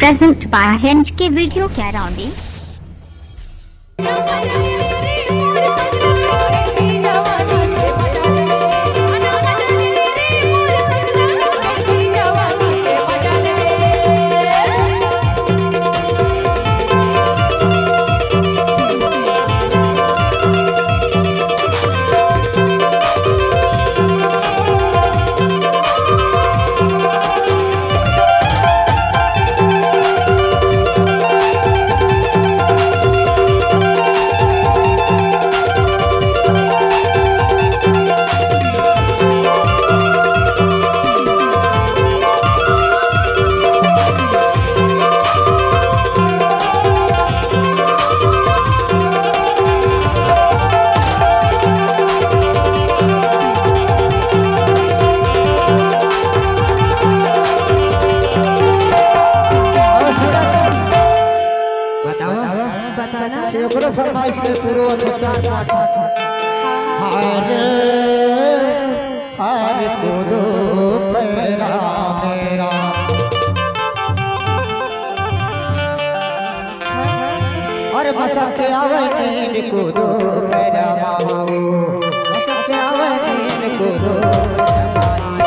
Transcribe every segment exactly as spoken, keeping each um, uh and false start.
Present by Hinge की video कैरांडी। बताओ। बताना। एकरो फरमाइश में पूरो अनुचार पाठ। हरे हरे कूदो पैरा मेरा। अरे मसक आवे नींद कूदो पैरा माऊ। मसक आवे नींद कूदो पैरा माऊ।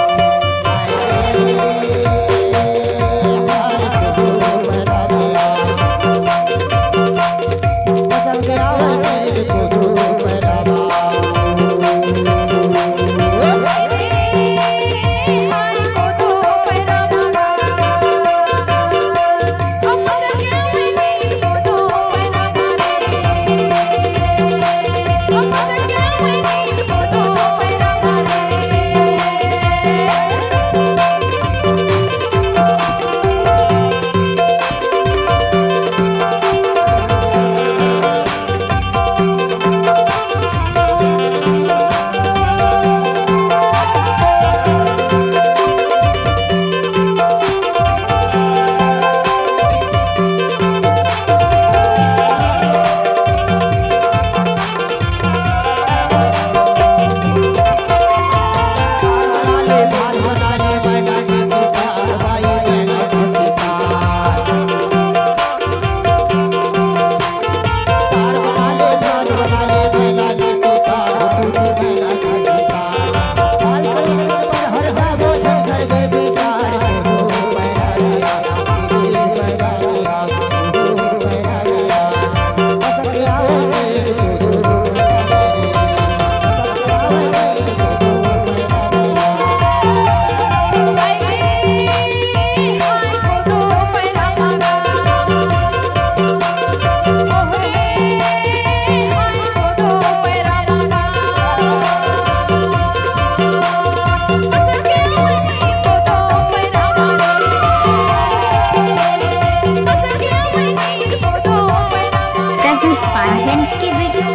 Present by Hinge की वीडियो।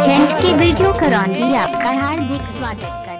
Hinge की वीडियो करौंदी आपका हार्दिक स्वागत है।